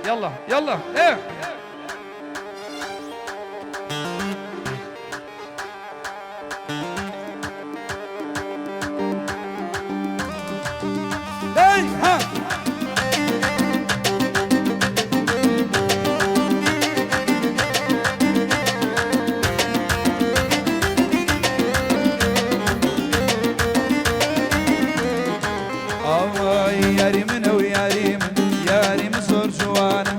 یاڵا یاڵا ئێ. هەی ها. ئاوای یاری منە و یاری من، یاری من زۆر جوانە،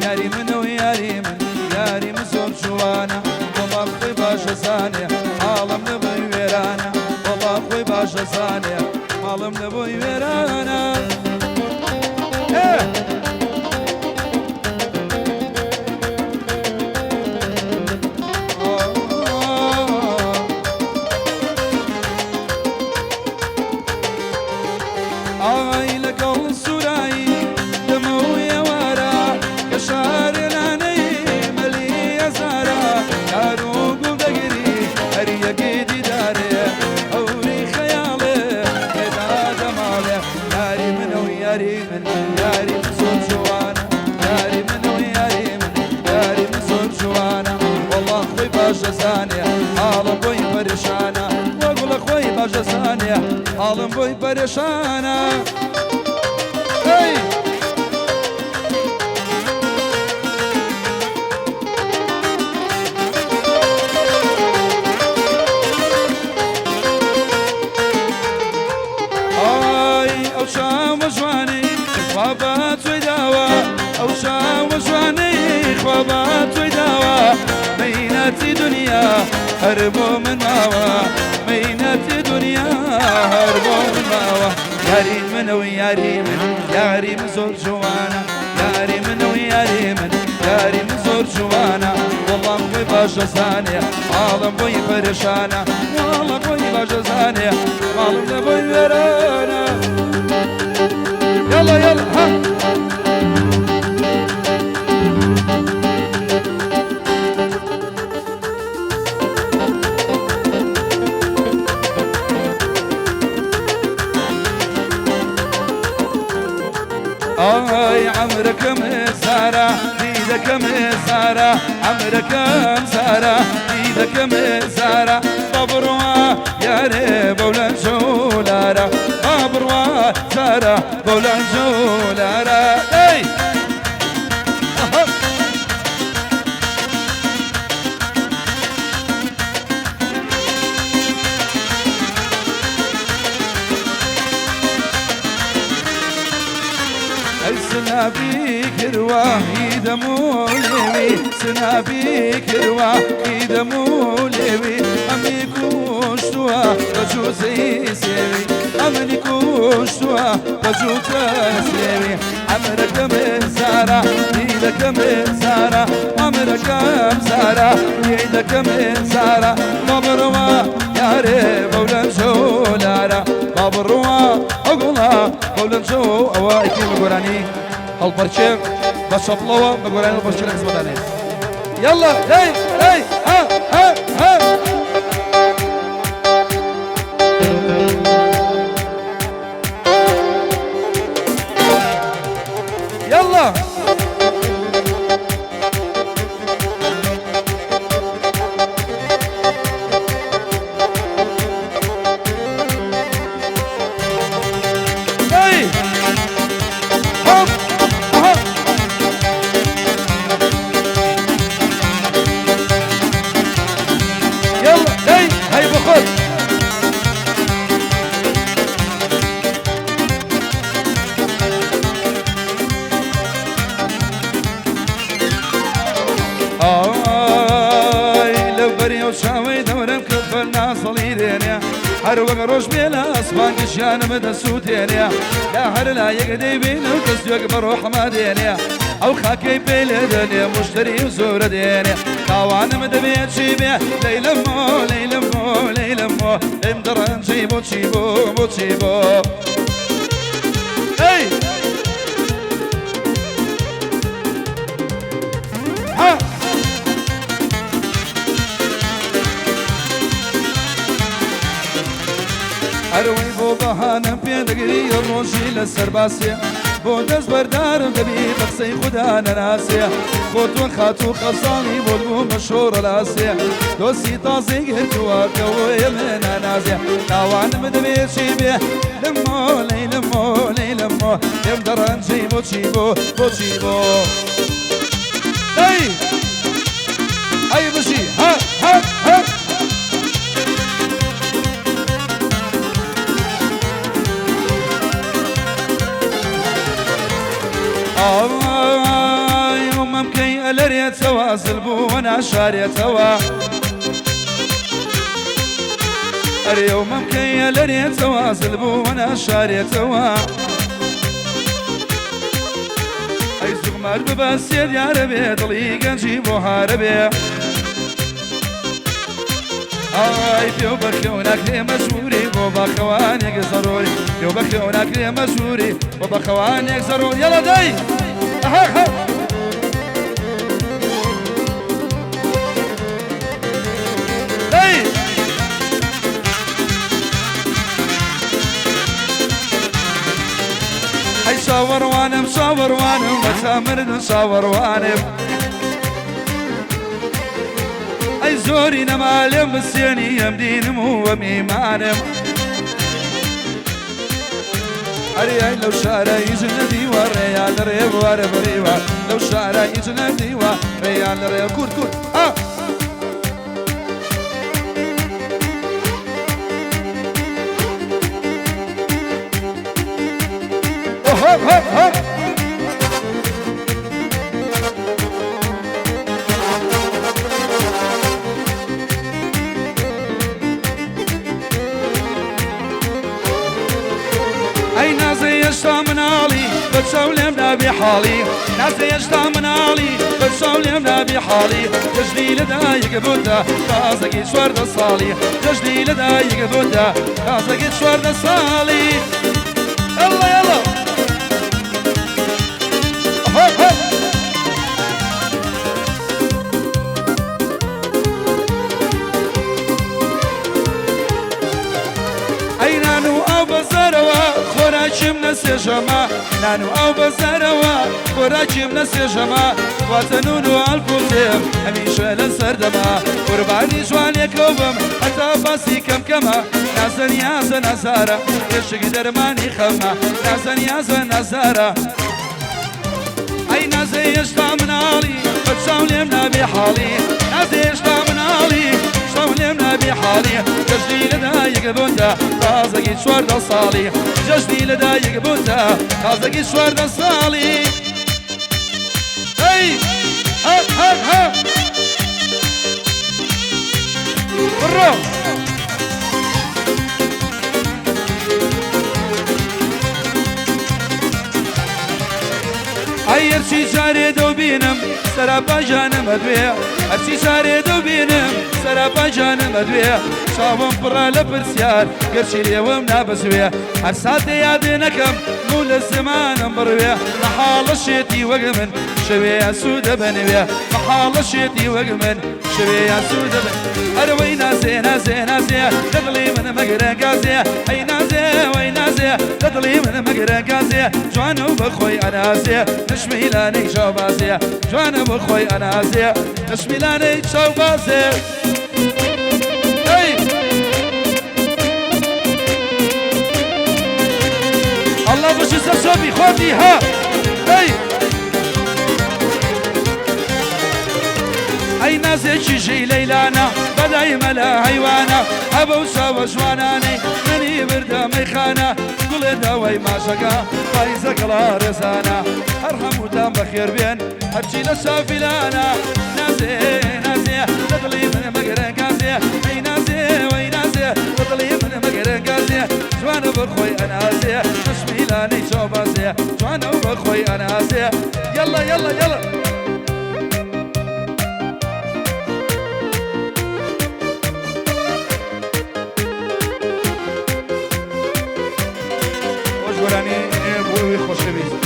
یاری منە و یاری من، یاری من زۆر جوانە. وەڵا خۆی باشە زانێ حاڵم لەبۆی وێرانە، وەڵا خۆی باشە زانێ حاڵم لەبۆی وێرانە. ئێ! ئای لەگەڵ سوورایی دەمە و ئێوارە، کە شارێ لانەی مەلی ئەزارە، دار و گوڵ دەگری هەر یەکی دیدارێ، هەوری خەیاڵێ پێدا دەماڵێ. یاری منە و یاری من، یاری من زۆر جوانە، یاری منە و یاری من، یاری من زۆر جوانە. وەڵا خۆی باش دەزانێ حاڵم بۆی پەرێشانە، وەگوڵە خۆی باش دەزانێ حاڵم بۆی پەرێشانە. ئەی! ئای ئەو چاوە جوانەی خوا بە تۆی داوە، ئەو چاوە جوانەی خوا بە تۆی داوە، مەینەتی دنیا هەر بۆ من ماوە، مەینەتی دنیا هەر بۆ من ماوە. یاری منە و یاری من، یاری من زۆر جوانە، یاری منە و یاری من، یاری من زۆر جوانە. وەڵا خۆی باش دەزانێ حاڵم بۆی پەرێشانە، وەڵا خۆی باش دەزانێ حاڵم لە بۆی وێرانە. یاڵا یاڵا ها. ئای عەمرەکەم سارا دیدەکەم سارا، عەمرەکەم سارا دیدەکەم سارا، با بڕوا یارێ بەولان جۆلارە، با بڕوا سارا بەولان جۆلارە. ئەی ئەها. ئەی سنابی کروە هی دەموو لێوی، سنابی کروە هی دەموو لێوی، ئەمنی کوشتووە بە جووتەی سێوی، ئەمنی کوشتووە بە جووتە سێوی. عەمرەکەم زارا دیدەکەم زارا، عەمرەکەم زارا دیدەکەم زارا، با بڕوا یارێ بەولەن جۆلارە، با بڕوا ئەو گوڵە بەولەن جۆ. ئەوە ئەیکەین بە گۆرانی هەڵپەرکێ بە چەپڵەوە، بە گۆرانی هەڵپەرکێ لە خزمەتانێ. یاڵا هەی هەی ها ها ها. یاڵا. ئەی هۆپ ئەها. یاڵا ئەی هەی بخۆت. ئای لەبەری ئەو چاوەی دەورم کرد بە نازڵی دێنێ، هەر وەک ڕۆژ بێ لە ئاسمان گشیانم دەسووتێنێ، لە هەر لایەک دەیبینم کەسێک بە ڕۆحما دێنێ، ئەو خاکەی پێ لێ دەنێ مشتری و زۆرە دێنێ. تاوانم دەبێ چی بێ لەیلەمۆ لەیلەمۆ لەیلەمۆ، لێم دەڕەنجی بۆچی بۆ بۆچی بۆ. ئەی ها. ئەرەوەی بۆ بەهانە پێ دەگری ڕۆژی لە سەرباسێ. بۆ دەست بەردارم دەبی بە قسەی خودا نەناسێ بۆ تۆ خاتوو خەزاڵی بۆت بوومە شۆڕە لاسێ دۆستی تازەی گرتووە کەوەیە من نانازێ تاوانم دەبێ چی بێ لەمۆ لەیلەمۆ لەیلەمۆ لێم دەڕەنجەی بۆچی بۆ بۆچی بۆ ئەی ئەی بژی ها ها ها ئای مەمکەی ئەلەرێتەوە زل بووە ناشارێتەوە ئەرێ و مەمکەی ئەلەرێتەوە زل بووە ناشارێتەوە ئەی زوغمار ببەسێ دیارە بێ دڵی گەنجی بۆ هارە بێ ئای پێ و بەخێو ناکرێ مەجبوری بۆ باخەوانێک زەرۆری پێ و بەخێو ناکرێ مەجبوری بۆ باخەوانێک زەرۆر یەڵا دای ئەها دای ئەی چاوەڕوانم چاوەڕوانم بەتا مردن چاوەڕوانم ئەی زۆری نەما لێم بسێنی ئەم دینم و ئەم ئیمانم ئەرێ ئەی لەو شارە هیچ نەدیوە ڕێیان لە ڕێ وارە بڕیوە لەو شارە هیچ نەدیوە ڕێیان لە ڕێ کورد کورد ئا هەپ هەپ هەپ ئەی نازێ هێشتا مناڵی بە چاو لێم نابێ حاڵی نازێ هێشتا مناڵی بە چاو لێم نابێ حاڵی جەژنی لەدایک بووتە تازەگی 14 ساڵی جەژنی لەدایک بووتە تازەگی 14 ساڵی يلا يلا هوب هوب ئەی نان و ئاو بەزارەوە خۆراکیم نەسێژەمە نان و ئاو بەزارەوە خۆراکیم نەسێژەمە واتە نون و ئەلکوتێم هەمیشە لە سەردەما قوربانی جوانێکەوە بم هەتا باسی کەم کەمە نازە نیازە نازارە پێشک دەرمانی خەمە نازە نیازە نازارە ئەی نازێ هێشتا مناڵی بە چاو لێم نابێ حاڵی نازێ هێشتا مناڵی چاو لێم نابێ حاڵی جەژنی لەدایک بوونتە تازەگی 14 ساڵی جەژنی لەدایک بوونتە تازەگی 14 ساڵی ئەی ها ها ها بڕۆ ئەی هەرچی جارێ دەوبینم سەراپا ژانم ئەدوێ هەرچی جارێ دەوبینم سەراپا ژانم ئەدوێ چاوم پڕە لە پرسیار گەرچی لێوم نابزوێ هەر ساتێ یادێ نەکەم موو لە زمانم بڕوێ مەحاڵە شێتی وەک من شەوێ ئاسوودە بنوێ مەحاڵە شێتی وەک من شەوێ ئاسوودە بن ئەرەوەی نازێ نازێ نازێ لە دڵی من مەگرە گازێ ئەی نازێ وەی نازێ لە دڵی من مەگرە گازێ جوانە و بەخۆی ئەنازێ نشمیلانەی چاوبازێ جوانە بەخۆی ئەنازێ نشمیلانەی چاوبازێ ئەی الله بژی سەرچۆپی خۆتی ها ئەی ئەی نازێکی ژی لەیلانە بەلای مەلا هەیوانە ئەبە و چاوە جوانانەی منی بردە مەیخانە گوڵێ داوای ماژەکە پایزە گەڵا ڕێزانە هەر هەمووتان بەخێر بێن هەرچی لە شافیلانە نازێ نازێ لە دڵی من مەگرە گازێ ئەی نازێ وەی نازێ لە دڵی من مەگرە گازێ جوانە بەخۆی ئەنازێ نەشمیلانەی چاوبازێ جوانە و بەخۆی ئەنازێ یەڵا یەڵا یەڵا خۆش گۆرانی بۆ ئەوی خۆشەویست.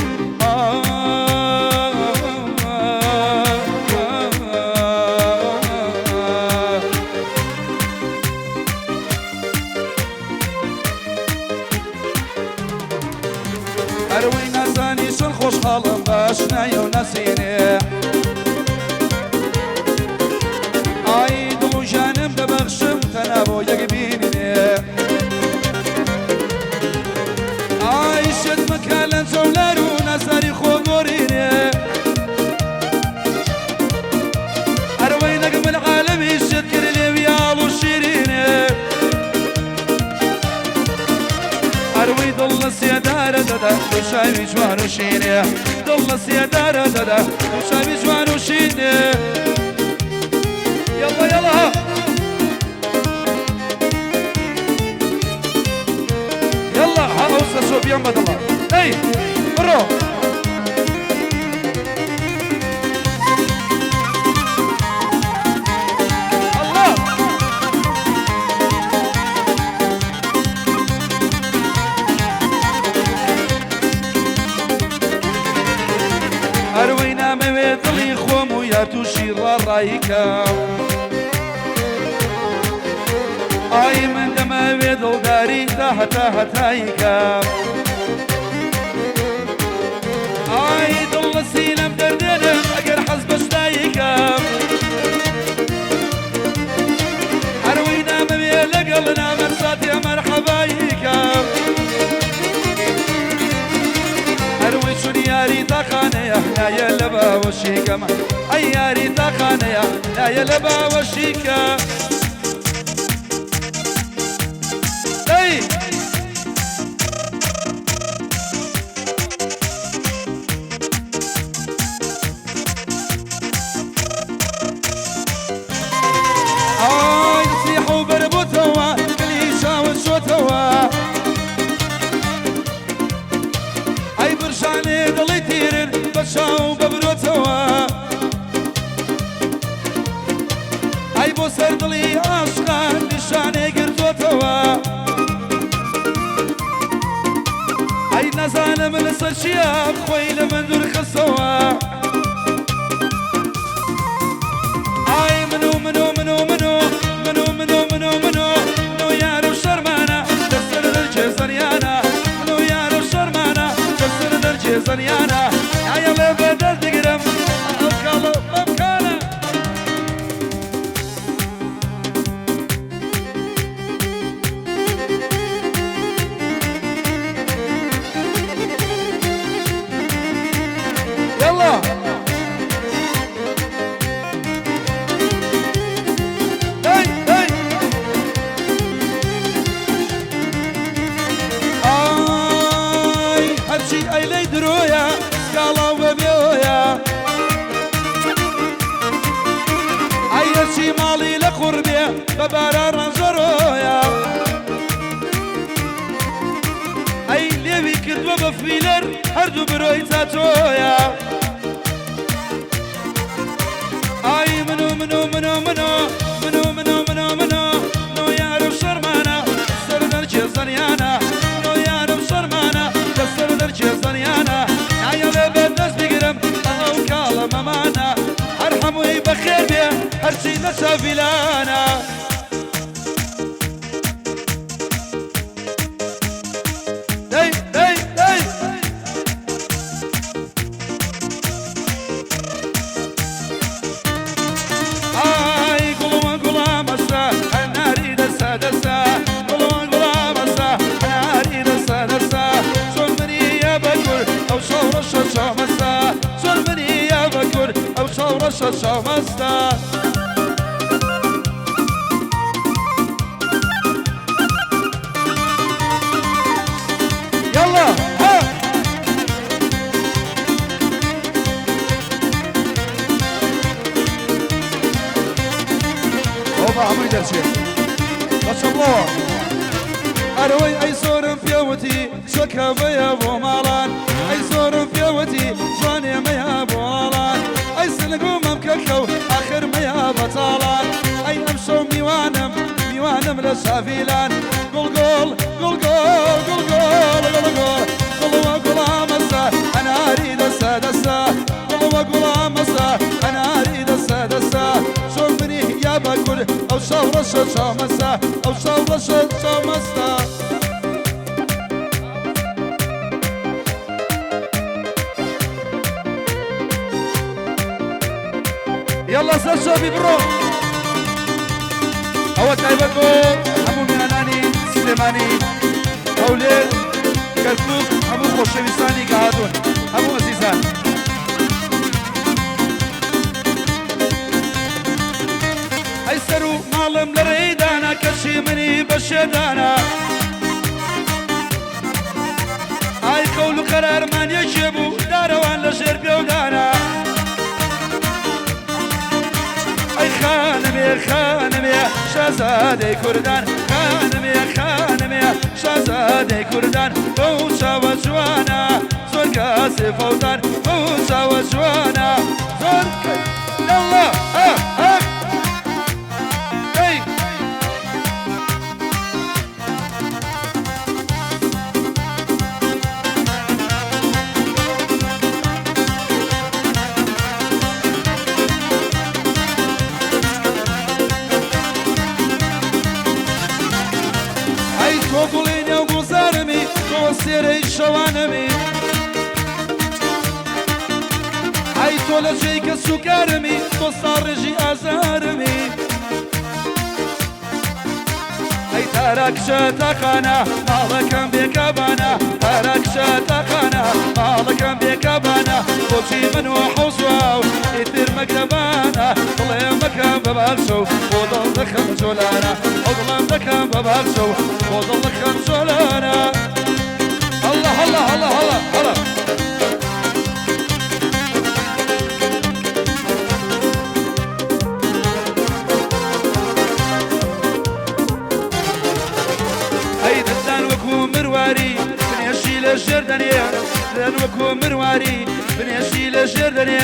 ئەرەوەی نازانم. نازانی چۆن خۆشحاڵم بە ئاشنایی و ناسینێ. ئای دڵ و ژیانم دەبەخشم تەنها بۆ یەک بینینێ. ئای شێت مەکە لە جەولار و نازاری خۆ گۆڕینێ. ئەروەی نەک من عالەمی شێت کرد لێوی ئاڵ و شیرینێ. ئەروەی دڵ لە سێدارە دەدا دوو چاوی جوان و شینێ. دڵ لە سێدارە دەدا دوو چاوی جوان و شینێ. یەڵا یەڵا یەڵا ها ئەو سەرچۆ بیان بەدڵە ئەی بڕۆ. ئەڵڵا ئەروەی نامەوێ دڵی خۆم و یار تووشی ڕاڕاییکەم. ئای من دەمەوێ دڵداری تا هەتا هەتاییکەم. ئای دڵ لە سینەم دەردێنم ئەگەر حەز بە شتاییکەم. ئەروەی نامەوێ لەگەڵ نامەرد ساتێ مەرحەباییکەم. ئەروەی چون یاری تاقانەیە نایە لە باوەشیکەم. ئەی یاری تاقانەیە نایە لە باوەشیکە. ئەی ئای سیح و بەربۆتەوە دڵی چاوت شۆتەوە. ئەی برژانێ دڵی تیرن بە چاو بە برۆتەوە. ئەی بۆ سەر دڵی عاشقان نیشانێ گرتۆتەوە. ئەی نەزانم لەسەر چییە خۆی لە من دوور خستەوە. ئای من و من و من و من و من و من و من و من و من و یار و شەرمانە لەسەر دەرکێ زەنیانە. من و یار و شەرمانە لەسەر دەرکێ زەنیانە. ئایەڵێ بە دەست بگرم ئەو کاڵە بەمکانە. يلا هي هي ئای هەرچی ئەی لەی درۆیە سکاڵا و بەبێۆیە. ئەی هەرچی ماڵی لە قوڕ بێ بە باران ڕەنجەڕۆیە. ئەی لێوی کردووە بە فیلەر هەردوو برۆی تاتۆیە. ئای من و من و من و من و من و من و من و من و من و یار و شەرمانە سەر دەرکێ زەنیانە. من و یار و شەرمانە لەسەر دەرکێ زەنیانە. نایەڵێ بە دەست بگرم ئەو کاڵە مەمانە. هەر هەمووی بەخێر بێ هەرچی لە چاڤیلانە. دەی دەی دەی ئای گوڵوە گوڵامەسە هەناری دەسە دەسە. گوڵوە گوڵامەسە هەناری دەسە دەسە. چۆن منیە بە کورد ئەو شەو ڕەشە چاومەستە. چۆن منیە بە کورد ئەو شەو ڕەشە چاومەستە. يلا ها ئەوە هەمووی دەرچێ بەچەڵەوە. ئەرەوەی ئەی زۆرم پێوتی چۆکەوەیە بۆ ماڵان. ئەی زۆرم پێوتی جوانێ مەیە بۆ ئاڵان. ئەی سنگ و مەمکەکە و ئاخر مەیە بەتاڵان. ئەی ئەمشەو میوانم میوانم لە شافیلان. گوڵ گوڵ گوڵ گوڵ گوڵ گوڵ گوڵ گوڵ گوڵوە گوڵامەسە هەناری دەسە دەسە. گوڵوە گوڵامەسە هەناری دەسە دەسە. چۆن منی یا بە کورد ئەو شەو ڕەشە چاومەستە. ئەو شەو ڕەشە چاومەستە. یاڵڵا سەر چۆپی بڕۆ. ئەوە تایبەت بۆ هەموو میانانی سلێمانی، هەولێر، کەرکوک، هەموو خۆشەویستانی کە هاتوون، هەموو ئەزیزان. ئەی سەر و ماڵم لە ڕێی دانا، کەچی منی بە شێدانا. ئای قەول و قەرارمان یەکێ بوو، دارەوان لە ژێر پێودانا. ئەی خانمێ خانمێ شازادەی کوردان، خانمێ خانمێ شازادەی کوردان، بەو چاوە جوانە زۆر کەسێ فەوتان، بەو چاوە جوانە زۆر یاڵڵا ئا ئا ئەی. ئەی تۆ گوڵی نێو گوڵزارمی، تۆ سێرەی شەوانمی، ئەی تۆ لە جێی کەس و کارمی، تۆ ساڕێژی ئازارمی. ئەی تارا کچە تاقانە، ماڵەکەم بێکابانە، تارا کچە تاقانە، ماڵەکەم بێکابانە، بۆچی من و حەوزواو ئیتر مەگرەبانە، دڵێ مەکەم بە باخچە و بۆ دڵ دەخەم جۆلانە، ئەو دڵم دەکەم بە باخچە و بۆ دڵ دەخەم جۆلانە. هەڵا هەڵا هەڵا هەڵا هەڵا. ئەی ددان وەکو مرواری بنێشی لە ژێر دەنێ، ددان وەکو مرواری بنێشی لە ژێر دەنێ،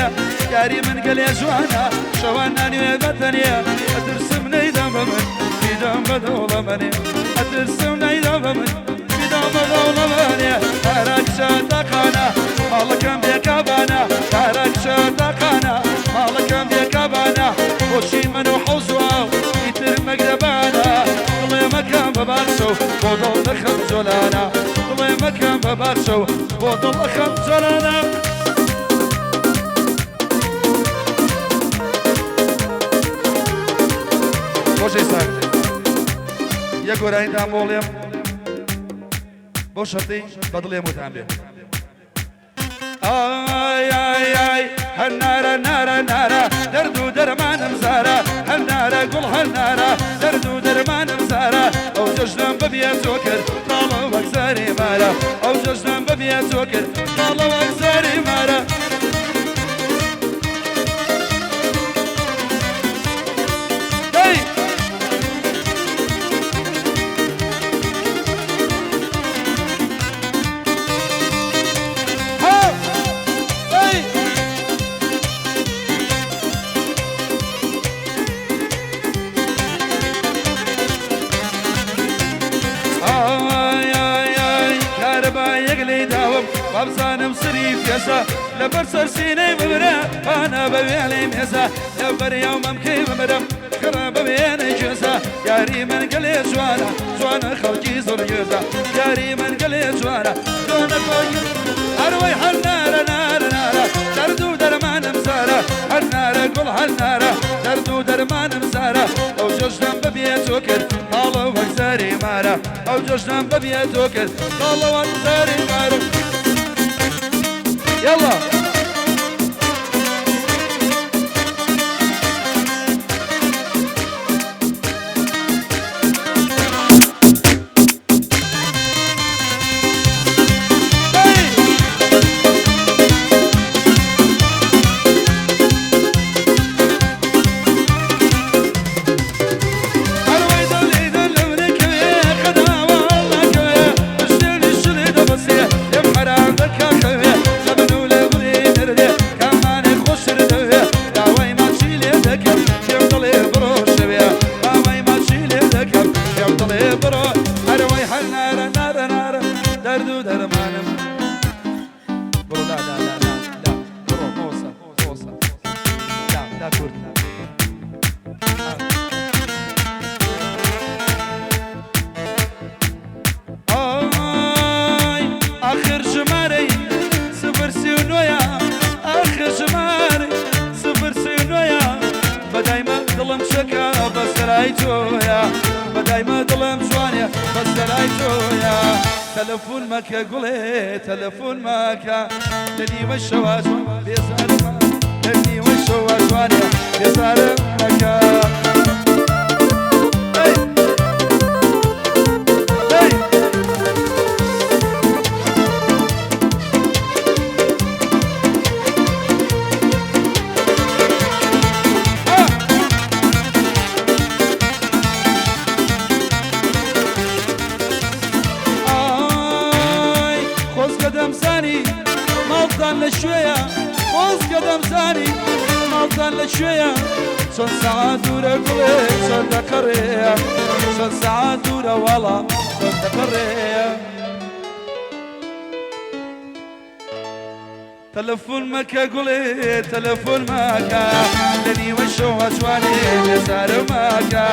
یاری من گەلێ جوانە شەوان نانوێ بەتەنێ، ئەترسم نەیدەم بە من بیدەم بە دەوڵەمەنێ، ئەترسم نەیدەم بە من بیدەم بە دەوڵەمەنێ. تارا کچە تاقانە ماڵەکەم بێکابانە، تارا کچە تاقانە ماڵەکەم بێکابانە، بۆچی من و حەوز و ئاو ئیتر مەگرەبانە، دڵێ مەکەم بە باخچە و بۆ دڵ دەخەم جۆلانە، دڵێ مەکەم بە باخچە و بۆ دڵ ئەخەم جۆلانە. خۆشەویستان یەک گۆرانیتان بۆ بڵێم بەو شەرتەی بە دڵێ موتان بێ. ئای ئای ئای هەر نارە نارە نارە دەرد و دەرمانم زارە، هەر نارە گوڵ هەر نارە دەرد و دەرمانم زارە، ئەو جەژنەم ببیە تۆ کرد تاڵە وەک زاری مارە، ئەو جەژنەم ببیە تۆ کرد تاڵە وەک زاری مارە. دەی! داوم وابزانم سری پێسە لەبەر سەر سینەی بمرە پانە بە وێڵی مێزە، لەبەر یاومەم کەی بمرم خڕە بە وێنەی گوێزە، یاری من گەلێ جوانە جوانە خەڵکی زۆر گوێزە، یاری من گەلێ جوانە جوانە خەڵکی هەروەی هەر نارە نارە نارە دەرد و دەرمانم زارە، هەر نارە گوڵ هەر نارە دەرد و دەرمانم زارە، ئەو جەژنەم ببیە تۆ کرد تاڵە وەک زاری مارە، ئەو جەژنەم ببیە تۆ کرد تاڵە وەک زاری مارە. یاڵڵا. لای تۆیە بەدایمە دڵم جوانێ بەس لەلای تۆیە تەلەفۆن مەکە گوڵێ تەلەفۆن مەکە لە نیوە شەوا جوان بێزارم لە نیوە شەوا جوانێ بێزارم مەکە. ئەی ئەی ئای خۆزگە دەمزانی ماڵتان لە کوێیە خۆزگە دەمزانی ماڵتان لە کوێیە چەند سەعات دوورە گوڵێ چەند دەقەڕێیە چەند سەعات دوورە وەڵا چەند دەقەڕێیە. تەلەفۆن مەکە گوڵێ تەلەفۆن مەکە لە نیوەی شەوە جوانێ بێزارم مەکە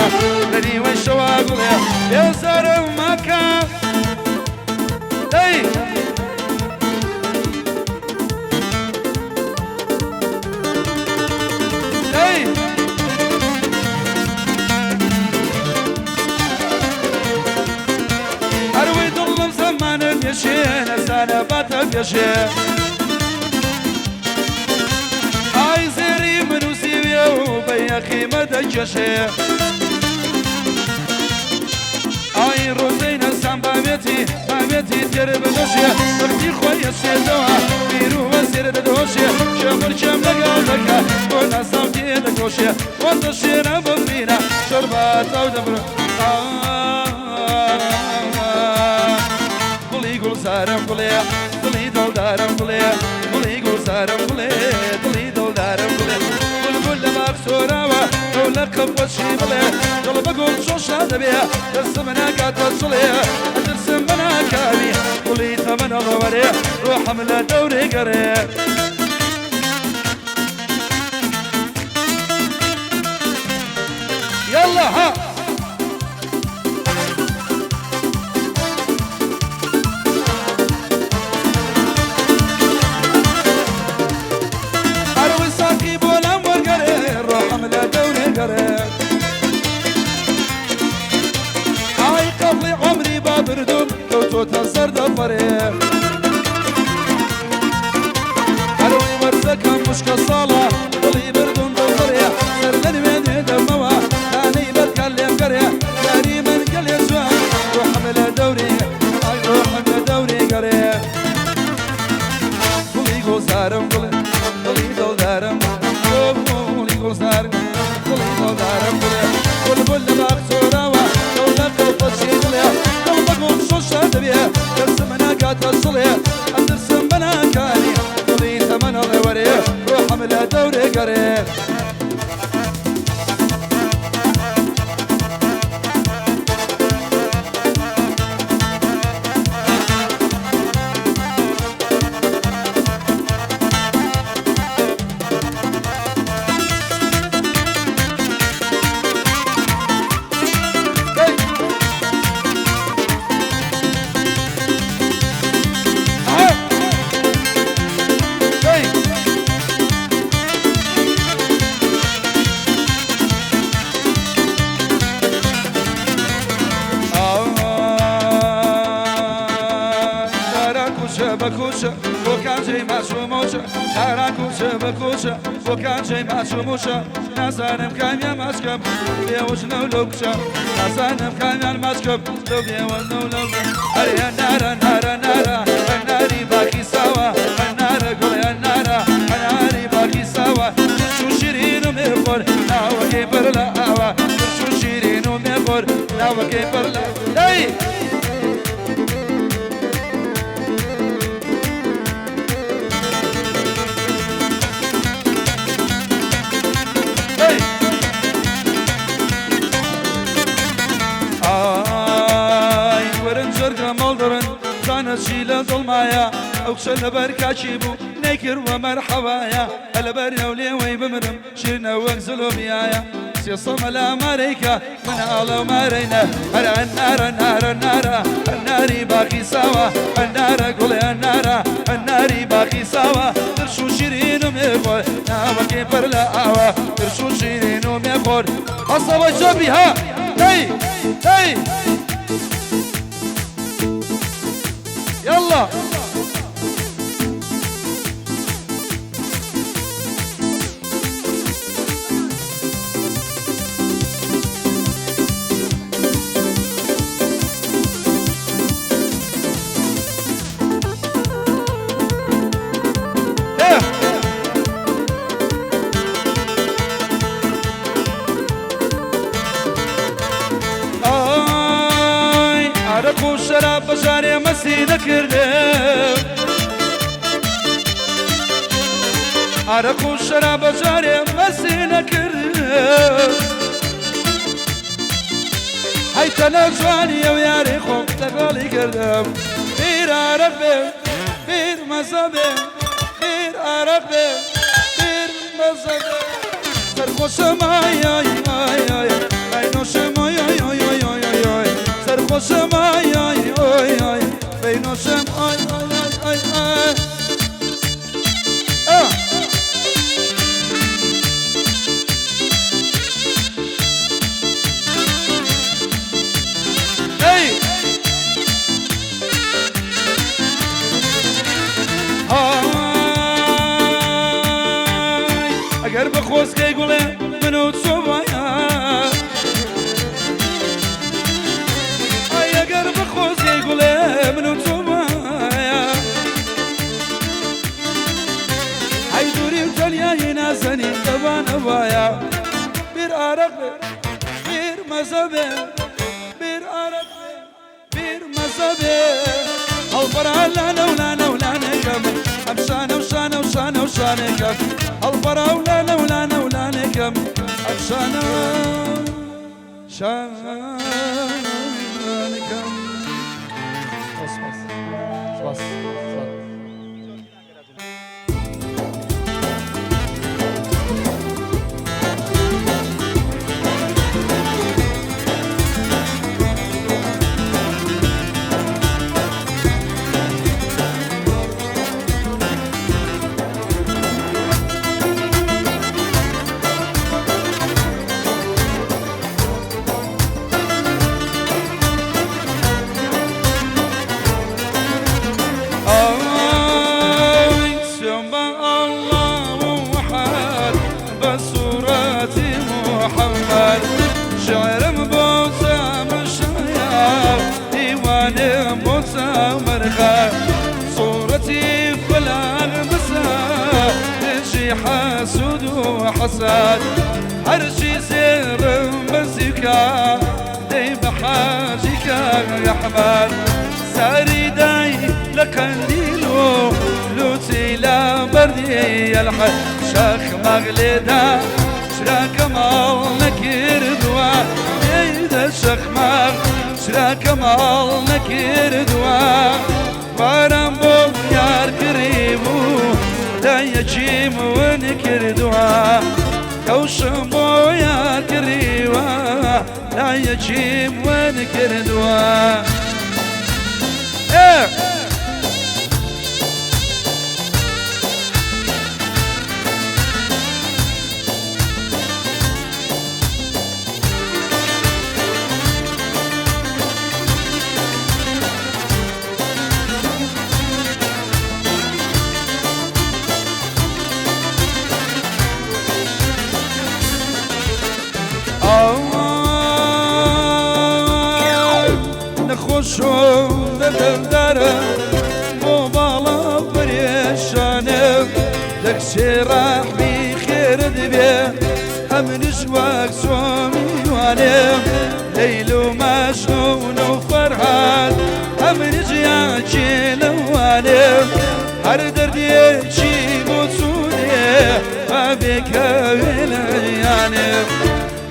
لە نیوەی شەوە گوڵێ بێزارم مەکە دەی دەی هەروەی دڵم زەمانم یەشێ نەزانە باتە پێشێ ئای زێری من و سیوێ و بە یەخیمە دەکێشێ ئای ڕۆزەی نەسان باوێتی باوێتی تێر بدۆشێ وەختی خۆی ئەسێتەوە بیر و وەزیر دەدۆشێ شەمرچەم لەگەڵ دەکا بۆ ناساو تێ دەکۆشێ وەزە شێرە ببینە شەرباتەو دەبرم گوڵی گوڵزارم گوڵێ دڵی دڵدارم گوڵێ گوڵی گوڵزارم گوڵێ دڵی دڵدارم گوڵێ بولبول لە باخ سۆراوە ئەو لە قەفەشی بڵێ دڵ بە گوڵ چۆشا دەبێ دەستم ناکاتە چڵێ ئەترسم بە ناکاوی گوڵی تەمەن هەڵەوەرێ ڕۆحم لە دەورێ گەڕێ. يلا ها ئەروی ساقی بۆ لام وەرگەرێ ڕۆحم لە دەورێ گەڕێ ئای قەبڵی عومری با بردوم کەوتۆتە سەر دەفەرێ هەروی وەرزەکەم وشکە ساڵە دڵی بردوم دڵدڕێ سەر لە نوێ نوێ دەمەوە تانەی بەرکان لێم گەڕێ یاری من گەلێ جوان ڕۆحم لە دەورێ ئای ڕۆحم لە دەورێ گەڕێ گوڵی گوڵزارم گوڵێ دڵی دڵدارم گوڵی گوڵزارم دڵی دڵدارم گوڵێ بولبول لە باخ چۆراوە دڵ لە قەڵپەشی دڵێ دڵ بە گوڵ شۆشە دەبێ دەستم ناگاتە چڵێ ئەترسم بە ناکامی دڵی تەمەن ئەڵێ وەرێ ڕۆحم لە دەورێ گەڕێ. کوچە بە کوچە بۆ کانجەی ماچ و مۆچە تاران کوچە بە کوچە بۆ کانجەی ماچ و موچە نازانم کامیان ماچکەم بێوەژنە و لەو کچە نازانم کامیان ماچکەم لەو بێوەژنە و لەو ئەرێ نارە نارە نارە هەناری باخی ساوە هەنارە گوڵێ هەنارە هەناری باخی ساوە ترش و شیرین و مێخۆر ناوەکەی بەر لە ئاوە ترش و شیرین و مێخۆر ناوەکەی بەر لە دەی ئای وەرن جەرگە مەڵدڕن زانە چی لە دڵمایە ئەو کچە لەبەر کاکی بوو نەیکرد وە مەرحەبایە لەبەر ئەو لێوەی بمرم شیرنە وەک زلۆبیایە. سێ مەلا مارەیکە مناڵە مارەینە هەر ئەنارە نارە نارە ئەناری باخی ساوە ئەنارە گوڵێ ئەنارە ئەناری باخی ساوە ترش و شیرین و مێخۆر ناوەکەی پڕ لە ئاوە ترش و شیرین و مێخۆر هەستەوە جەبی ها دەی دەی يلا. إيه. ئای عرق و شەراب بەژارێ مەسی دەکردم عرق و شەراب بەژارێ مەسی نەکردم هەی تەنە جوانی ئەو یاری خۆم لەگەڵی کردم بیر عرق بێ بیر مەزە بێ بیر عرق بێ بیر مەزە بێ سەرخۆشم ئای ئای ئای ئای ئای نۆشم ئای ئای ئای ئای ئای ئای ئای سەرخۆشم ئای ئای ئای ئای ئەی نۆشم ئای ئای ئای ئای ئای ئا. ئەی ئای ئەگەر بە خۆزگەی گوڵێ من و تۆ وایە ئای ئەگەر بە خۆزگەی گوڵێ من و تۆ وایە ئەی دووری و تەنیایی نازەنین دەوانە وایە بیر ئارەق بێ بیر مەزە بێ بیر ئارەق بێ بیر مەزە بێ هەڵبەرا لانە و لانە و لانێکەم ئەم شانە و شانە و شانە و شانێکەم هەڵبەرا و لانە و لانە و لانێکەم ئەم شانە شانێکەم. سپاس سپاس سپاس. ئای سوێن بە ئەڵڵا و وەحەد بە سوورەتی محەممەد شعرم بۆ تەمەشایە دیوانم بۆ تەمەرخە سوورەتی فلان بسە دژی حەسوود و حەسەد هەرچی زێڕم بەزیکە دەی بە حاجیکە ئەحمەد ساری دای لە قەندیل و لوتی لە بەردی ئەلحەد شەخ مەغلێدا چراکە ماڵ نەکردووە دەیدە شەخماغ چراکە ماڵ نەکردووە باران بۆ یار کڕیبوو دایەکیم ون کردووە کەوشم بۆ یار کڕیوە دایەکیم ون کردووە. ئێ ئای نەخۆشم دەردەردارە بۆ باڵا پەرێشانم دەکچێ ڕەحمی خێرت بێ ئەمنش وەک چۆمیوانم لەیل و مەجنون و فەرهاد ئەمنش یاکێ لەوانم هەر دەردێکی بۆ چوونێ با بێکەوێ لەیانم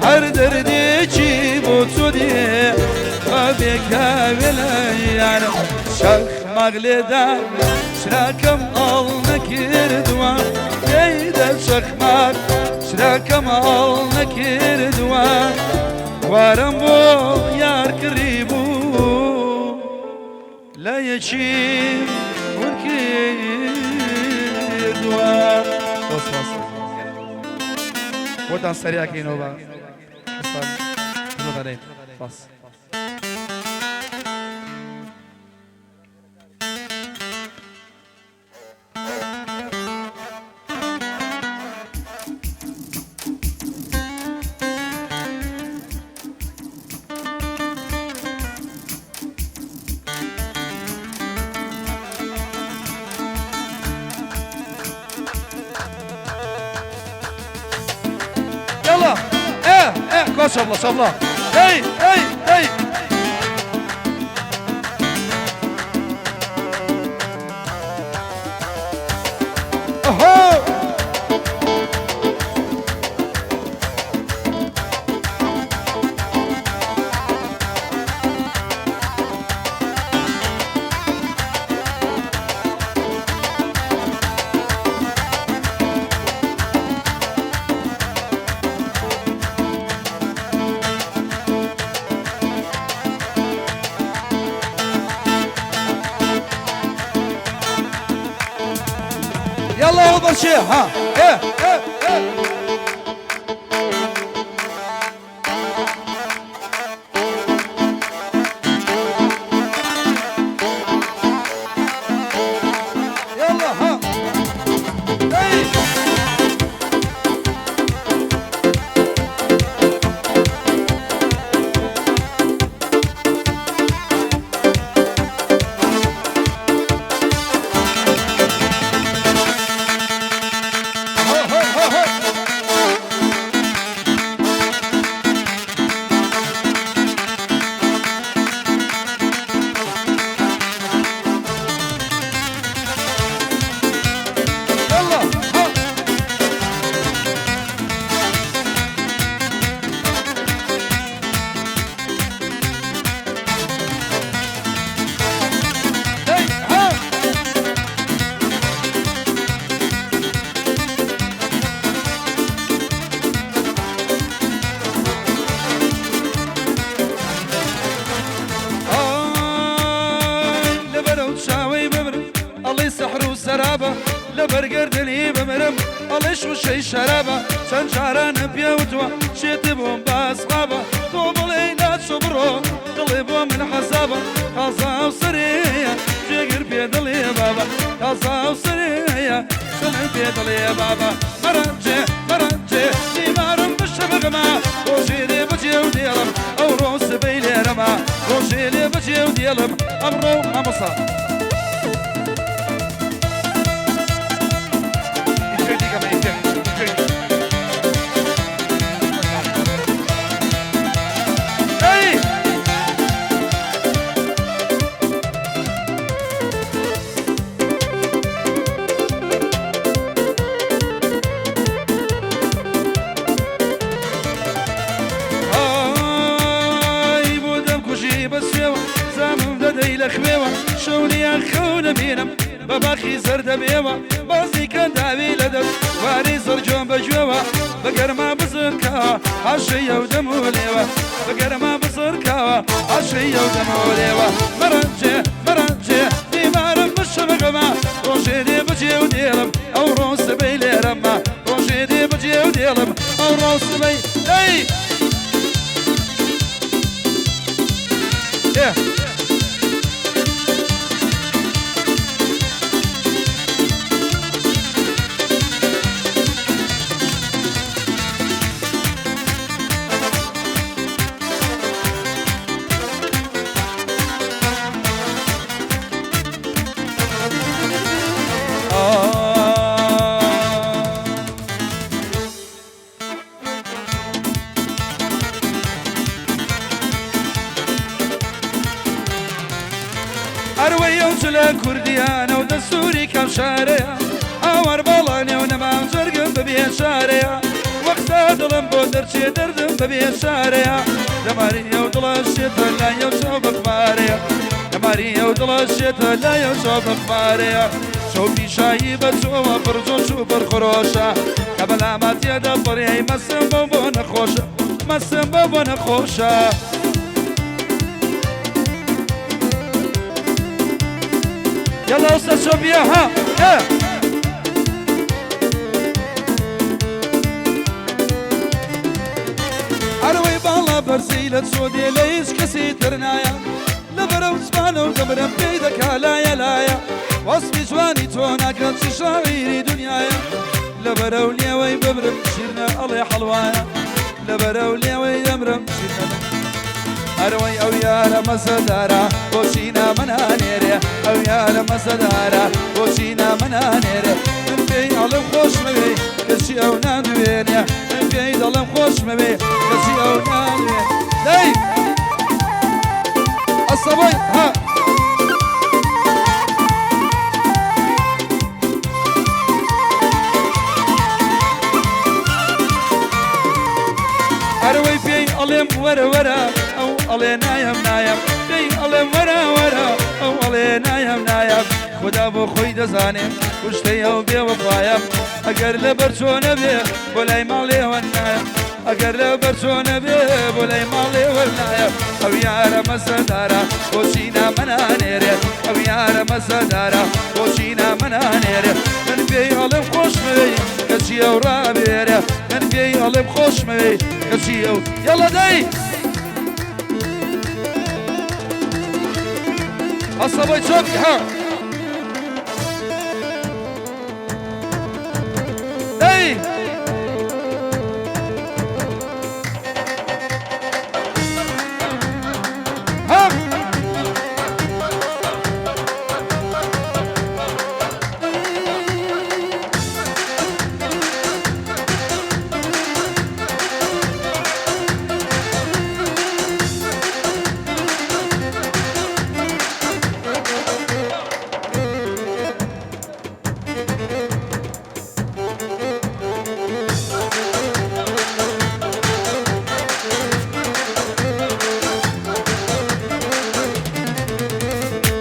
هەر دەردێکی بۆ چۆ دێ با بێکەوێ لەیانم شەخماغ لێدا چراکەم ئاڵ نەکردووە دەیدە شەخماغ چراکەم هەڵ نەکردووە وارم بۆ یار کڕی بوو لە یەکی ون کردووە. سپاس بۆتان سەریاکەینەوە بە سپاس. يلا ايه ايه ما شاء الله شاء الله اي اي اي اهو يلا هو برشي ها ايه ايه ايه يلا ها اي هو هو هو هو يلا ها اي ها ئای لەبەرەو چاوەی بمرم ئەڵێ سەحر و سەرابە لەبەر گردنی بمرم ئەڵێ شوشەی شەرابە چەند جارانم پێوتووە شێت بۆم باسقابە تۆ بڵێ ناچۆ بڕۆ دڵێ بۆ من حەزابە تازا و سەرەیە جێگر پێ دڵێ بابە تازا و سەرەیە سەرم پێ دڵێ بابە مەرەنجێ مەرەنجێ بیمارم بشە بغمە ڕۆژێ لێ بەجێ و دێڵم ئەو ڕۆ سبەی لێرەمە ڕۆژێ لێ بەجێ و دێڵم ئەمڕۆ مامۆستا ئەی ئای بۆ دەمکوژی بەسوێوە زامم دەدەی لە خوێوە شەونیان خەو نەبینم بە باخی زەردەبێوە بازی کەنداوی لە دەست واری زڕگوێم بەگوێوە بە گەرما بزرکەوە عاشەیە و دەم و لێوە بە گەرما بزرکەوە عاشەیە و دەم و لێوە مەرەنجێ مەرەنجێ بیمارم بشە بگەمە ڕۆژێ دێ بجێ و دێڵم ئەو ڕۆ سبەی لێرەمە ڕۆژێ دێ بجێ و دێڵم ئەو ڕۆ سبەی ئەی Yeah. آه. ئەروەی ئەو جلە کوردیانە و دەستوری کەم شارەیە ئاوار باڵانێ و نەمام جەرگم ببێ چارەیە وەختا دڵم بۆ دەرچێ دەردم ببێ چارەیە دەماری ئەو دڵە شێتە لای ئەو چاو بەخمارەیە. خماری ئەو دڵە شێتە لایە چاو بە خمارەیە چۆ پیشایی بە چۆوە پڕ جۆش و پڕ خرۆشە کە بەلامە تێدەپەڕێ ئەی مەسم بەو بۆ نەخۆشە مەسم بەو بۆ نەخۆشە. يلا أستاذ شوبيا ها ها ئەرەوەی باڵا بەرزی لە چۆ دێ لە هیچ کەسی تر نایە لەبەرە و زمانە و دەمرم پێی دەکا لایە لایە وەسفی جوانی تۆ ناکەم چ شاعیری دنیایە لەبەرە و لێوەی بمرم شیرنە ئەڵێ حەڵوایە لەبەرە و لێوەی دەمرم شیرنە ئەرەوەی ئەو یارە مەزەدارە بۆچی نامەنانێرێ ئەو یارە مەزەدارە بۆچی نامەنانێرێ من پێی ئەڵێم خۆشمەوێ کەچی ئەو نادوێنێ من پێی دەڵێم خۆشمەوێ کەچی ئەو نادوێ دەی ئەسەبۆی ها ئەرەوەی پێی ئەڵێم وەرە وەرە ئەو ئەڵێ نایەم نایەم پێی ئەڵێم وەرە وەرە ئەو ئەڵێ نایەم نایەم خدا بۆ خۆی دەزانێ کوشتەی ئەو بێوەفایە ئەگەر لەبەر چۆ نەبێ بۆ لای ماڵێوە نایەم ئەگەر لەبەر چۆ نەبێ بۆ لای ماڵێوە نایەم ئەو یارە مەزەدارە بۆچی نامەنانێرێ ئەو یارە مەزەدارە بۆچی نامەنانێرێ من پێی ئەڵێم خۆشمەوێی کەچی ئەو ڕابێرێ من پێی ئەڵێم خۆشمەوێی کەچی ئەو یەڵا دەی ئەسەبەی چۆک ها دەی ها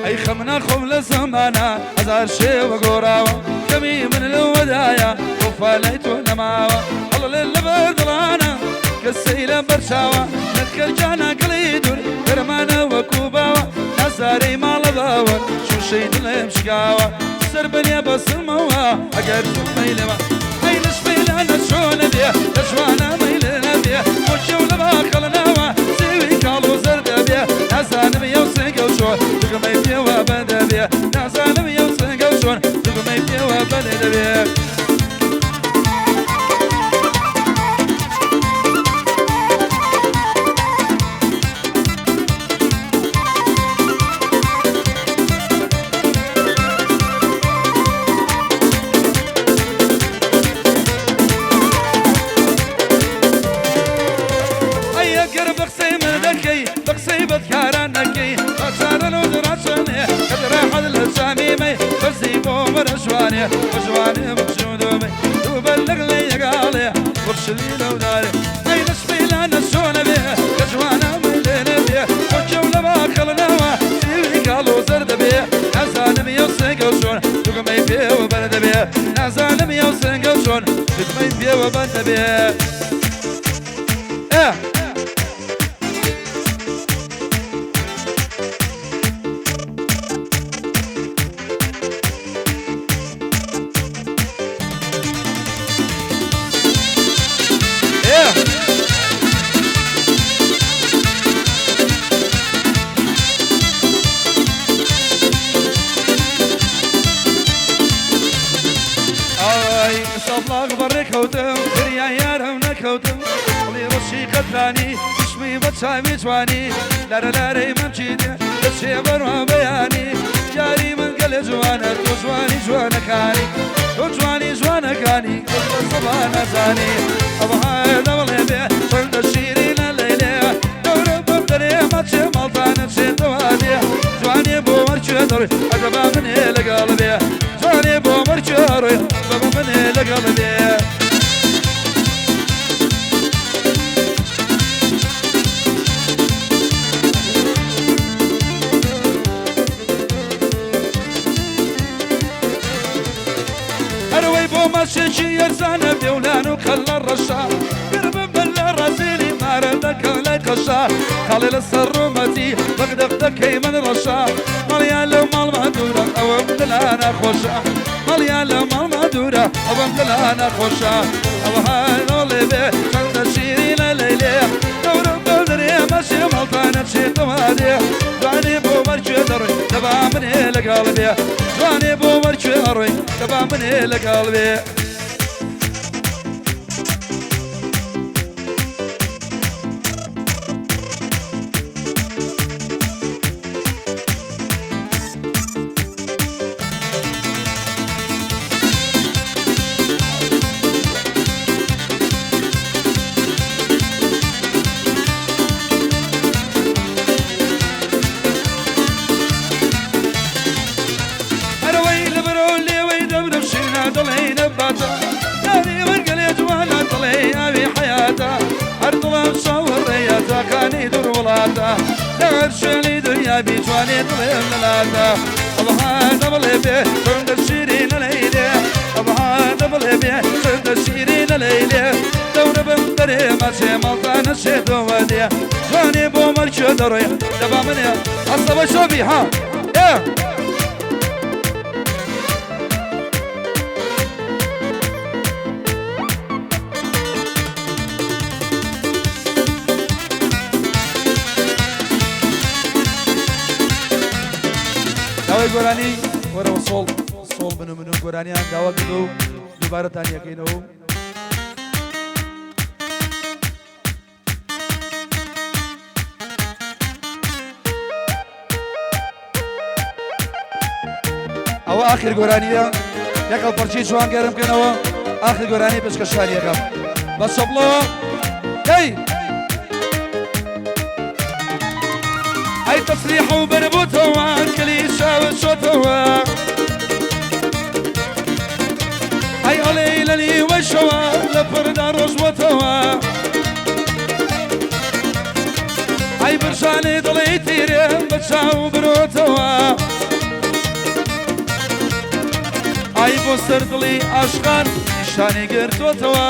ئەی خەمنا خۆم لە زەمانە هەزار شێوە گۆڕاوە کەمی من لەوەدایە وەفا لای تۆ نەماوە هەڵە لەبەر دڵانە کەسەی لە بەرچاوە نەخەرجانە گڵی دوور دەرمانە وەکو باوە نازارەی ماڵە باوە شوشەی دڵێم شکاوە سەر بەنێ بەسڵمەوە ئەگەر تۆ مەیلەوە ئەی لەش مەیلانە چۆنە بێ لە جوانە مەیلە نەبێ بۆ کێو لە باخەڵ ناوە سێوی کاڵ و زەردە بێ نازانم یەو سنگە و چۆن دگمەی پێوە بەندە بێ نازانم یەو سنگە و چۆن دگمەی پێوە بەندە بێ. ئەی ئەگەر بە قسەی من دەکەی بە قسەی بەدکاران نەکەی ڕاچارن و دڕاچنێ کە ڕاحەت لە جامی مەی بەزی بۆ وەرە جوانێ بە جوانێ بچوو دومەی دوو بەر لەگەڵێ یەگاڵێ وەخشلی لەو دارێ ئەی لەش مەیلانە چۆنە بێ کە جوانە مەیلێ نەبێ بۆ کێو لە باخەڵ ناوە سیوی کاڵ و زەردە بێ نازانم یەو سنگە و چۆن دوگمەی پێوە بەردە بێ نازانم یەو سنگە و چۆن دوگمەی پێوە بەندە بێ. ئێ ئێ ئای سەبڵاغ بەڕێکەوتم فریا یارم نەکەوتم دڵی ڕەشی قەترانی چشمی بە چاوی جوانی لارە لارەی مەمچی دێ دەچێ بەڕوا بەیانی یاری من گەلێ جوانە تۆ جوانی جوانەکانی تۆ جوانی جوانەکانی کەس بە سەبا نازانی ئەوها دەوڵێ بێ چەندە شیرینە لەیلێ دەورە بەم دەرێ مەچێ ماڵتانە چێتەوە دێ جوانێ بۆ وەرکوێ دەڕۆی ئەگە با منێ لەگەڵ بێ جوانێ بۆ وەرکوێ ڕۆی بە منێ لەگەڵ بێ. ئەرەوەی بۆ ماچێکی یەرزانە بێولان و کەللە ڕەشە گەر بم بەر لە ڕازیلی مارە دەکەم لای قەشە خاڵێ لەسەر ڕوومەتی وەک دەفتەکەی من ڕەشە ماڵیان لەو ماڵما دوورە ئەوەم دلا ناخۆشە ماڵیان لەو ماڵما دوورە ئەوەم دلا ناخۆشە ئەوە نۆڵێ بێ چەندە شیرینە لەیلێ دەورم بەو دەرێ مەچێ ماڵتانە چێتەوە دێ جوانێ بۆ وەرکوێ دەڕۆی دەبا منێ لەگەڵ بێ جوانێ بۆ وەرکوێ ئەڕۆی دەبا منێ لەگەڵ بێ. ئەرەوەی لە بەرەو لێوەی دەبرم شیرنا دڵی نەباتە داری وەرگەلێ جوانە دڵێ ئاوی حەیاتە هەر دڵم چاوەڕێیە تاقانی دوور وڵاتە لە هەر شوێنی دنیا بی جوانێ دڵێم لەلاتە ئەوها دەبڵێ بێ چەندە شیرینە لەیلێ ئەوها دەبڵێ بێ چەندە شیرینە لەیلێ دەورە بم دەرێ مەچێ ماڵتانە چێتەوە دێ جوانێ بۆ مەرکێ دەڕۆێ دەبا منێ ئەسەوە شۆبی ها ئێ داوای گۆرانی وەرەوە سۆڵ سۆڵ بن و من و گۆرانیان داوا کرد و دووبارەتان یەکەینەوە. ئەوە ئاخر گۆرانیە یەکەڵ پەرچی جوان گەرم بکەنەوە ئاخر گۆرانی پێشکەشکاریەکەم بە چەپڵەوە هەی ئەی تەسریح و بەربوتەوە کلی چاوت چۆتەوە ئەی ئەڵێ لە نیوەشەوە لە پڕدا ڕۆژ بۆتەوە ئەی برژانێ دڵی تیرێ بە چاو برۆتەوە ئای بۆ سەر دڵی ئاشقان نیشانی گرتۆتەوە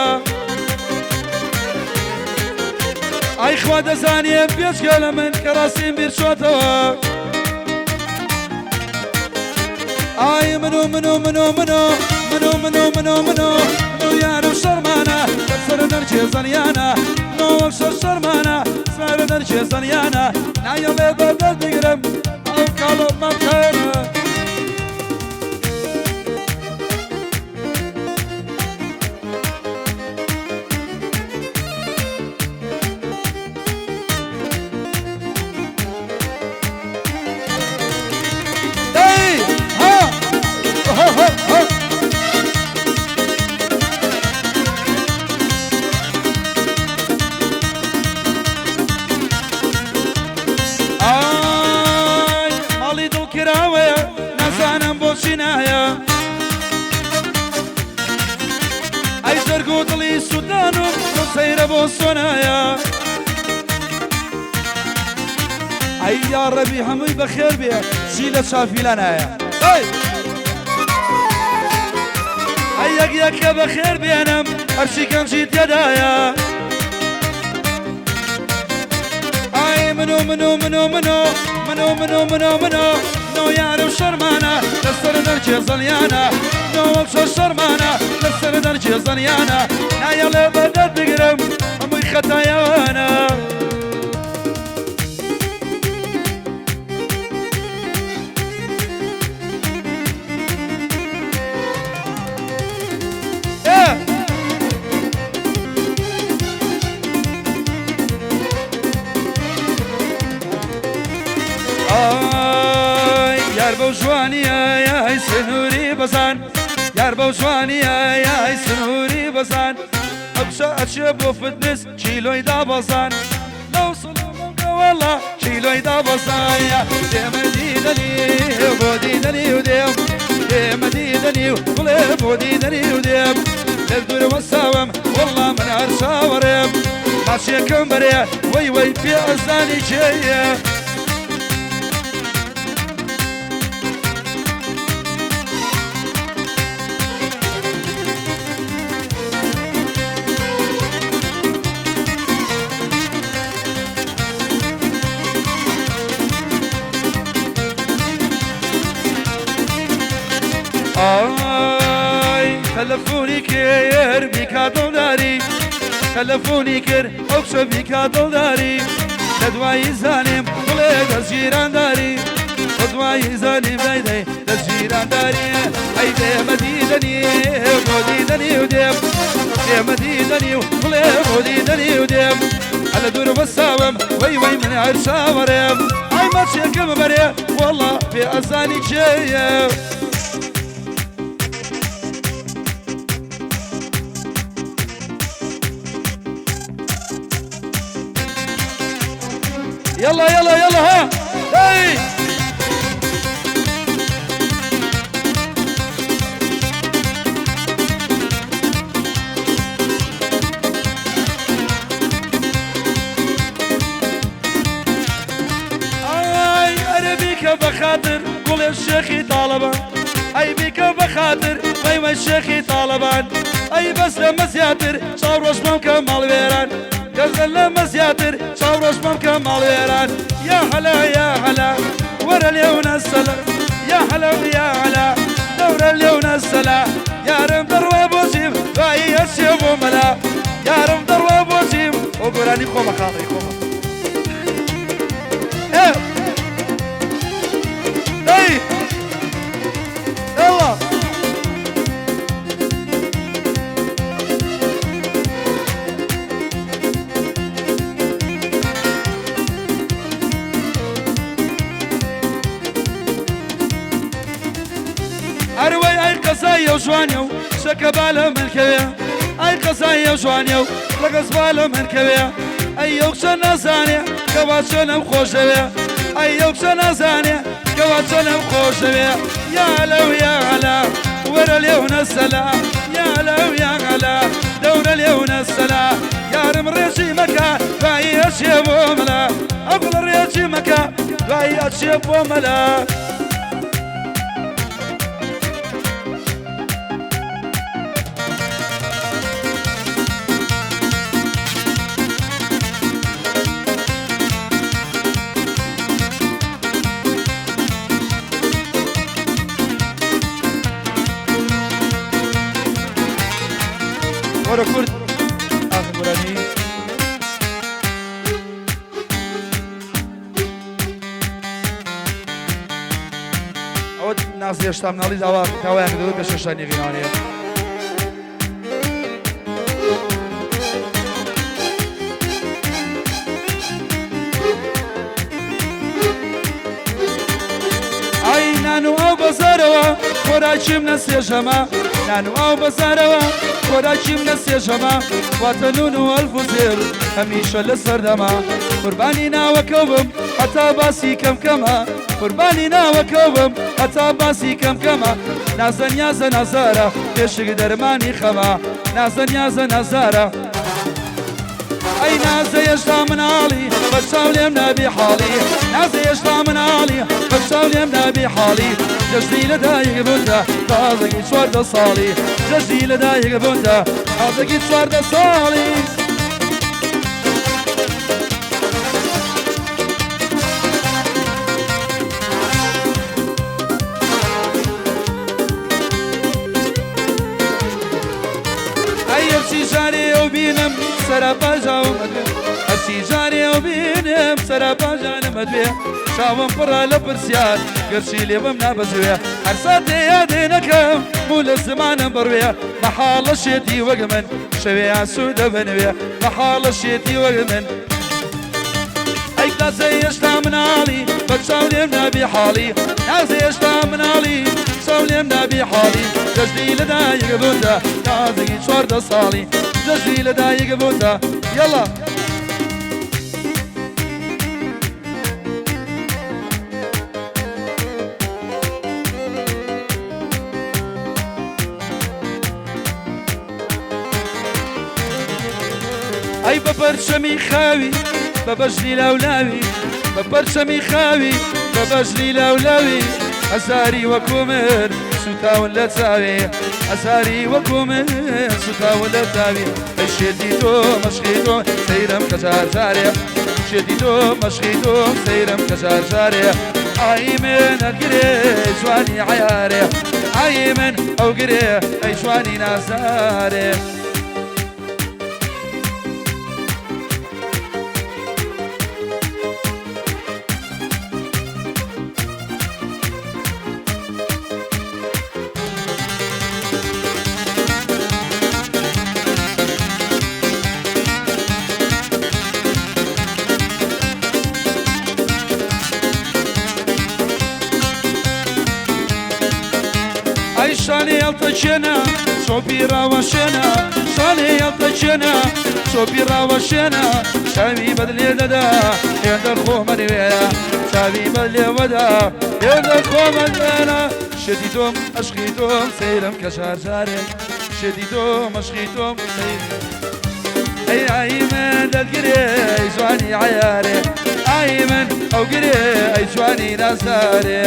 ئای خوا دەزانێ بێجگە لە من کە ڕاستیم بیرچۆتەوە ئای من و من و من و من و من و من و من و من و من و یار و شەرمانە لەسەر دەرکێ زەنیانە نۆوەک شەر شەرمانە سەر دەرکێ زەنیانە نایەڵێ بە دەست بگرم ئەو کاڵە مەمکەرە. دەی ها ها ها ها ئای ماڵی دڵ کراوەیە نازانم بۆچی نایە ئەی جەرگ و دڵی سوودانم تۆ سەیرە بۆ سۆنایە ئەی یاڕەبی هەمووی بەخێر بێ چی لە چافیلانایە ئەی ئەی یەک یەکە بەخێر بێنم هەرچی گەنجی تێدایە ئای من و من و من و من و من و من و من و من و نۆ یار و شەرمانە لەسەر دەرکێ زەنیانە نۆ وەک شەر شەرمانە لەسەر دەرکێ زەنیانە نایەڵێ بە دەست بگرم هەمووی خەتایانە. ئێ ئای یار بەو جوانیە یای سنووری بەزان یار بەو جوانیە یای سنووری بەزان ئەو کچە ئەچێ بۆ فتنس کیلۆی دابەزان لەو سڵەوەڵا کیلۆی دابەزانە دێمە دیدەنی بۆ دیدەنی و دێم دێمە دیدەنی و بڵێ بۆ دیدەنی و دێم لە دوور وەساوم وەڵا من هەر چاوەڕێم ماچێکم بەرێ وەی وەی پێ ئەزانی کێیە. تەلەفۆنی کرد بیکا دڵداری، تەلەفۆنی کرد ئەو کچە بیکا دڵداری. لە دوایی زانیم بڵێ دەستگیرانداری، لە دوایی زانیم دای دای دەستگیرانداری. ئەی دێمە دیدەنی بۆ دیدەنی و دێم، دێمە دیدەنی و بڵێ بۆ دیدەنی و دێم. لە دوور وەستاوم وەی وەی من هەر چاوەڕێم، ئای ماچێکم بەرێ وەڵا پێ ئەزانی کێیە. يلا يلا يلا ها هاي. ئای ئەرێ بیکە بەخاتر گوڵێ شێخی تاڵەبان، ئەی بیکە بەخاتر وەی شێخی تاڵەبان. ئەی بەس لەمە زیاتر چاو ڕۆژمەم کە ماڵوێران، گەزە لەمە زیاتر چاو ڕۆژمەم کە ماڵوێران. یا هەلا یا هەلا وەرە لێونە سەلا، یا هەلا یا هەلا دەورە لێونە سەلا. یارم دەڕوا بۆچیم دوایی ئەچێ بۆ مەلا، یارم دەڕوا بۆچیم. ئەو گۆرانی خۆمە خاڵی خۆمە. ئەی يلا ئەروەی ئەی قەزایە و جوانیە و شەکە با لە من کەوێ، ئەی قەزایە و جوانیە و ڕەگەز با لە من کەوێ. ئەی ئەو کچە نازانێ کەوا چۆنم خۆشەوێ، ئەی ئەو کچە نازانێ کەوا چۆنم خۆشەوێ. یا لەو یا هەلا وەرە لێونە سەلا، یا لەو یا هەلا دەورە لێونە سەلا. یارم ڕێژی مەکە دوایی ئەچێ بۆ مەلا، ئەو گوڵە ڕێژی مەکە دوایی ئەچێ بۆ مەلا. وەرە کورد ئاخر گۆرانی. ئەوە نازی هێشتا مناڵی داوایان کردەوە پێش هێشتا نێغینانەیە. ئای نان و ئاو بەزارەوە خۆراکیم نەسێژەمە، نان و ئاو بەزارەوە خۆراکیم نەسێژەمە. واتە نون و ئەلف و زێر هەمیشە لە سەردەما. قوربانی ناوەکەو بم هەتا باسی کەم کەمە، قوربانی ناوەکەو بم هەتا باسی کەم کەمە. نازە نیازە نازارە پێشک دەرمانی خەمە، نازە نیازە نازارە. ئەی نازە هێشتا مناڵی بە چاو لێم نابی حاڵی، نازە هێشتا مناڵی بە چاو لێم نابی حاڵی. جەژنی لەدایک بوونتە تازەگی 14 ساڵی، جەژنی لەدایک بوونتە تازەگی 14 ساڵی. ئەی هەرچی جارێ ئەو بینم سەرپاژاوم ئەدوێ، هەرچی جارێ ئەو بینم سەرپاژانم ئەدوێ. چاوم پڕە لە پرسیار گەرچی لێوم نابەزوێ، هەر ساتێ یادێ نەکەم بوو لە زمانم بڕوێ. مەحاڵە شێتی وەک من شەوێ ئاسوودە بنوێ، مەحاڵە شێتی وەک من. ئەی نازە هێشتا مناڵی بە چاو لێم نابی حاڵی، نازە هێشتا مناڵی چاو لێم نابی حاڵی. جەژنی لەدایک بوونتە تازەگی 14 ساڵی، جەژنی لەدایک بوونتە. یەڵا ئەی بە پەرچەمی خاوی بە بەژنی لاولاوی، بە پەرچەمی خاوی بە بەژنی لاولاوی. هەزاری وەکو من سوتاون لە چاوی، هەزاری وەکو من سوتاون لە چاوی. ئەی شێتی تۆ مەشقی تۆ سەیرم کە جار جارێ، شێتی تۆ مەشقی تۆ سەیرم کە جار جارێ. ئای من ئەگرێ جوانی عیارێ، ئای من ئەو گرێ ئەی جوانی نازدارێ. ئەی شانێ هەڵتەکێنە چۆپی ڕاوەشێنە، شانێ هەڵتەکێنە چۆپی ڕاوەشێنە، چاوی بەد لێ دەدا هێندە خۆمە نوێنە، چاوی بەد لێوەدا هێندە خۆمە نوێنە. شێتی تۆم ئەشقی تۆم سەیرم کە جار جارێ، شێتی تۆم ئەشقی تۆم سەیر. ئەی ئای من دەتگرێ ئەی جوانی عەیارێ، ئای من ئەو گرێ ئەی جوانی نازدارێ.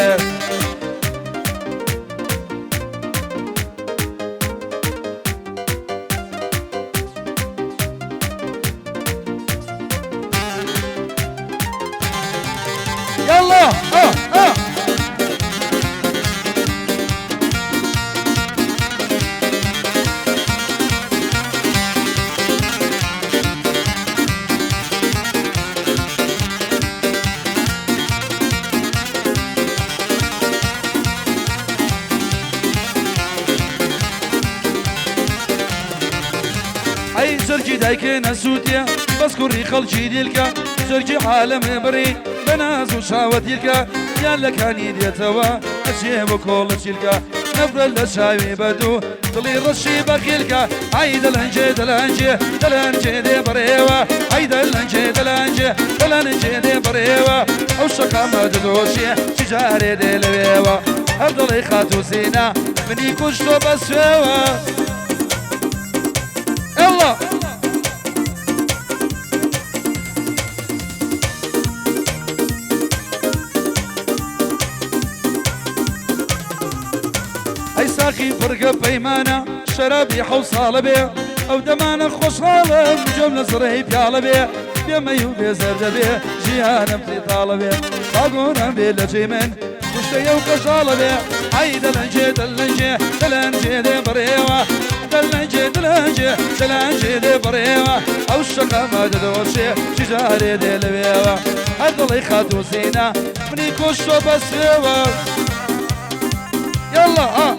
يلا اه اه. ئەی جەرگی دایکێ نەسووتێ بەس کوڕی خەڵکی دیلکە، جەرگی عالەمێ بڕی بە ناز و چاوە دیلکە، یان لە کانی دێتەوە ئەچێ بۆ کۆڵە چیلکە، نەفرەت لە چاوی بەدوو دڵی ڕەشی بەخیلکە. ئای دەلەنجێ دەلەنجێ دەلەنجێ دێ بەڕێوە، ئای دەلەنجێ دەلەنجێ دەلەنجێ دێ بەڕێوە، ئەو شەقامە دەدۆشێ چ جارێ دێ لەوێوە، هەر دڵی خاتوو زینا منی کوشتۆ بەسوێوە. يلا ئەی ساقی پڕگە پەیمانە شەرابی حەو ساڵە بێ، ئەو دەمانە خۆشحاڵم جۆم لە زڕەی پیاڵە بێ، بێمەی و بێزەردە بێ ژیانم تێتاڵە بێ، باگۆران بێ لە جێی من کوشتەیە و کەژاڵە بێ. ئای دەلەنجێ دەلەنجێ دەلەنجێ دێ بەڕێوە، دەلەنجێ دەلەنجێ دەلەنجێ دێ بەڕێوە، ئەو شەقامە دەدۆشێ چ جارێ دێ لەوێوە، هەر دڵی خاتوو زینا منی کوشتۆ بەسێوە. يلا اه.